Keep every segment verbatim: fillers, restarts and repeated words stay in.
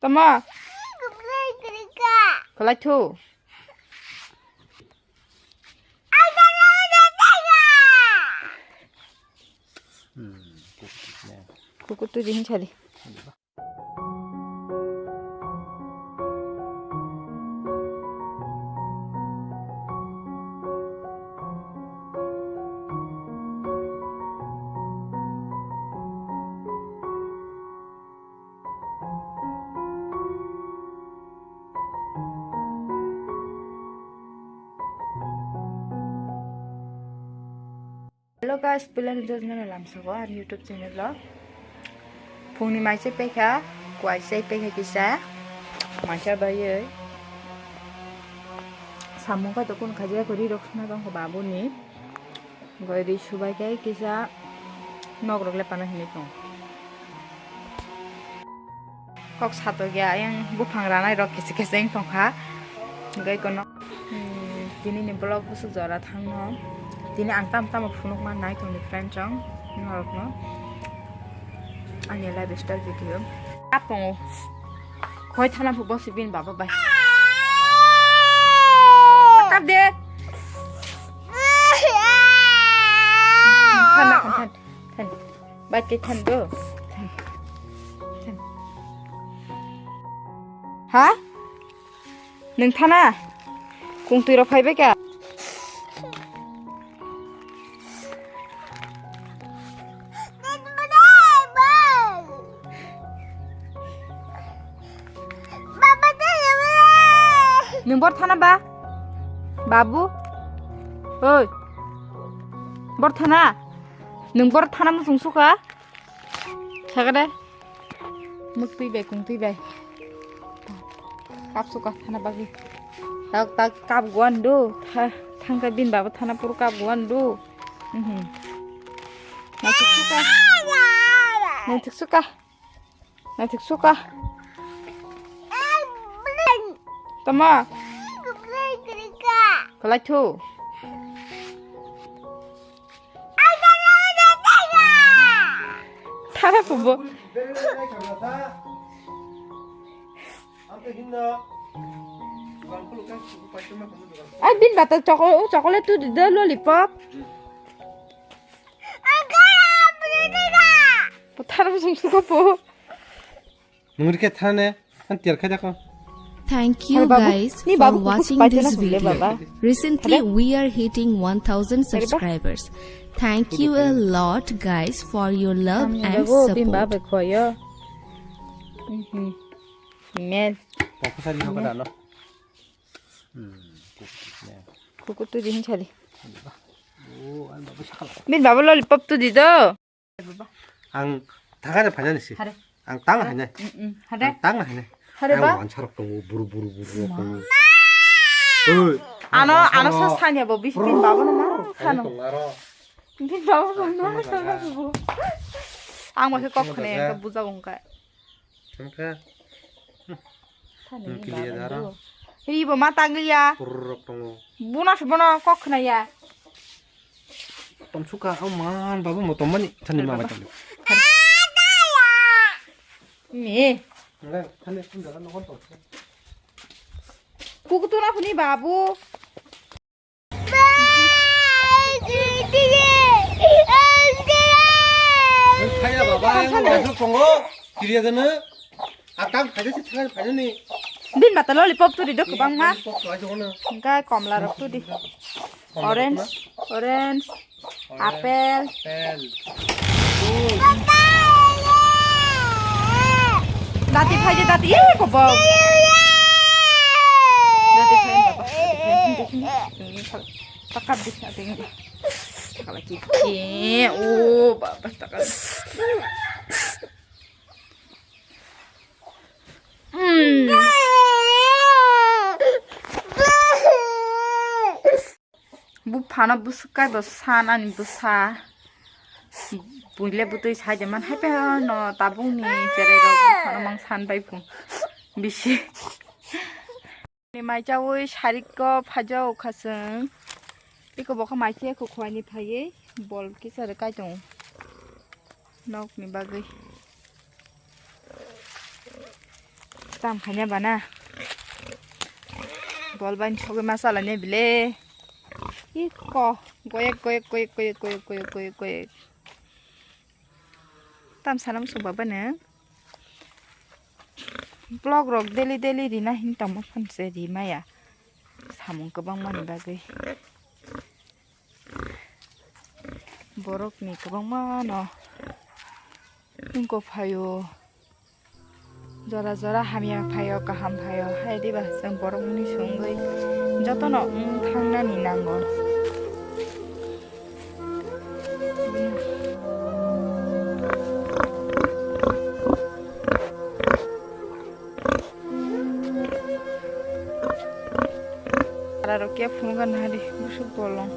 Tama. Kalai thu. Kuku tu din chali. Hello guys, puilani jojna lamsoko ani YouTube channel o. Phungni mai se pekha, kuai se pekha kisa, mai se bayoi. Samung kha tokun khaja kori rok suna tongkha babuni. Goi ri subai khe kisa nok rok le pana hinwi tong. Kok sato ya yang buphang ranai rok kisi kisi wng tongkha. Goi kono, hmm, tini ni vlog busuk jora thangno. Tini ang tam tamo phunuk man nai tongni friend chong norokno. Ani lifestyle video. Apongo. Khoi thana phu bosi bin baba bai. Kap de. Than na, than, than. Bai te than do. Than. Than. Ha? Nwng thana? Kungtwi rok phaibai kha? Nwng bor thana ba? Babu? Oi. Bor thana? Nwng bor thana muchung sukha? Sakade. Muktwi bai, kungtwi bai. Kap sukha thana bagwi. Tak, tak, kap guan do. Tha-, thangka bin baba thana pur kap guan do. Mhm. Naithok sukha. Naithok sukha. Naithok sukha. Tama. Kalai thu. Thara kubo. Ai, bin bata choko-, chocolate tu di de lollipop. Thara sung suka po. Nungri ke thane. Ang tiar khai dakho. Thank you guys for watching this video. Recently, we are hitting one thousand subscribers. Thank you a lot, guys, for your love and support. Mel. Kuku tu din chali. Bin baba lollipop tu di do. Ang thangare phainani si. Hare. Ang tang hainai. Mm, mm. Hare. Ang tang hainai. Hare ba? Ang wansarok tongo, buru, buru, buru rok tongo. Oi. Ano, ano sa sanya bo, bis bin baba no ma khano. Bin baba no ma khano. Ang ma khe kok khne, ang khe buja gong kha. Ang khe. Thani ni kilia baba dara. Ri bo ma tang liya. Purrok tongo. Buna se bono kok khna ya. Tom suka, oh man, babu mo tom mani thani ma babu. Ni. Kuku tu na phuni babu. Kaya baba, yang masuk tongo, kiri aja na. Atang kaya si thangai kaya ni. Din bata lollipop tu di do kwbangma. Lollipop tu aja na. Engkai komla rok tu di. Orange, orange, apple. Apple. Dati phai de dati, eh, kobong. Dati phai de, dati phai de. Takap di, dati. Takap lagi. Eh, oh, baba, takap. Hmm. Buphano bwswk kaibo san ani bwsa. Buile bwtwi sai de man hai phano tabukni cherai rok buphano mang san bai phung bisi. Ni mai chawi sariko phajao khaswng. Iko bokha mai khe khukhwani phaiwi bol kisa rwkai tongo. Nokni bagwi. Tam khanya bana. Bol bain sogwi ma chalanya bile. Iko goyek goyek goyek goyek goyek goyek goyek goyek. Tam sanam sung baba nang. Vlog rok daily daily rina hin tamo phan se ri maya. Samung kwbang mani bagwi. Borok ni kwbangma no wngkok phaio. Jora jora hamya phaio, kaham phaio, hai diba chwng borok mwnwi swngwi jotono wng thangnani nango. Ararok khe phunukha nahadi busuk bolong.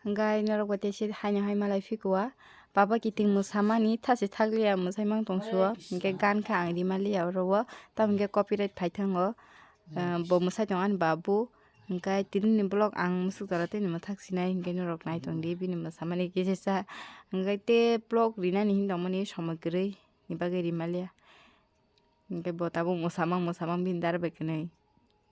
Hwnkhe norok bai tei se haino hai malai phikua. Baba kiting mwsamani thasi thakliya mwsai mang tongsuo. Hwnkhe gan khe ang rimaliya oro o. Tamo hwnkhe copyright phai thango. Ah, bo mwsai tongo ani babu. Hwnkhe tini ni vlog ang mwswk jora tini mwthak sinai hwnkhe norok nai tongdi bini mwsamani kisa sa. Hwnkhe tei vlog rinani hin tongmani somoi kwrwi ni bagwi rimaliya. Hwnkhe bo tabuk mwsamang mwsamang bini dar bai kwnwi.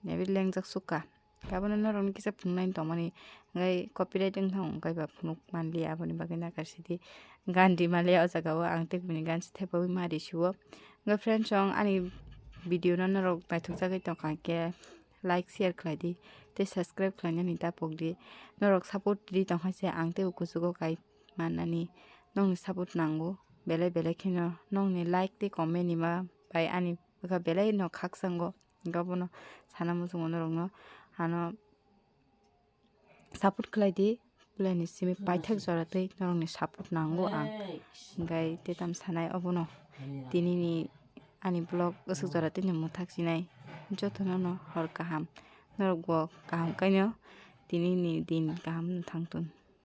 Naiwi lengjak sukha. Abono norokno kisa phunuknai tongmani. Hwnkhe copyright wng thango hwnkhe ba phunuk manliya aboni bagwi nakar sidi. Gan rimaliya o jaga o ang tei bini gan se thepagwi ma risuo. Hwnkhe friends song ani video no norok naithokjagwi tongkha hwnkhe like share khlaidi tei subscribe khlainani da pokdi. Norok support ri tongkha se ang teibo kuchugo kai mannani nokni support nango. Belai belai kheno nokni like tei comment ni ma bai ani bwkha belai no khakchango. Hwnkhe abono sana muchungo norokno ano support khlaidi. Belai ni simi paithak jora tei norokni support nango ang. Hwnkhe tei tam sanai obono tini ni ani vlog aswk jora tei mwthak sinai jotono no hor kaham. Norok bo kaham kaino tini ni din kaham thangtun.